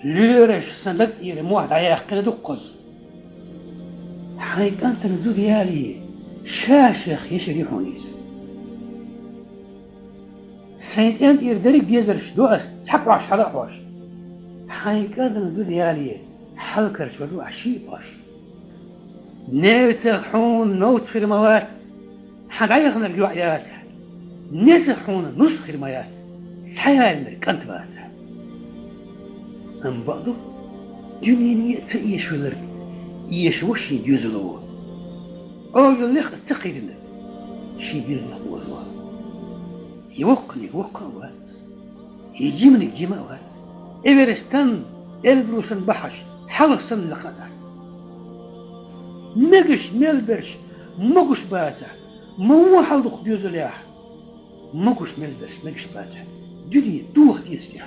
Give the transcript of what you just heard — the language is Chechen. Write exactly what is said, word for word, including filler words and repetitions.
Лоьраш сан даг тӀера мохь дӀаяьккхина дуккхаза. Хьайн кӀантана зуда яле, ша-шех ешар ю хьуна иза. Сайн цӀен тӀера дерриг дезарш ду ас, цхьа кхош хьала а хьош. Хьайн кӀантана зуда яле, хьалкарчо ду ахь шиъ а кхош. Невцах хьуна новц хир ма вац, хьан дӀаяханарг йоӀ яцахь. Несах хьуна нус хир ма яц, схьаялинарг кӀант вацахь. Амма бакъду, дуьненан а ца эшавелларг эшаво шен доьзало. Ӏовилла нех а ца кхийринарг шен доьзалах озо. И воккханиг воккха а вац, и жиманиг жима а вац. Эверест санна, Эльбрус санна бахьаш, хьалха санна лакха а дац. Мегаш мел берш могаш бацахь, ма вон хьалдукха доьзалехь. Могаш мел берш мегаш бацахь, дуьне тоха деза тӀехь.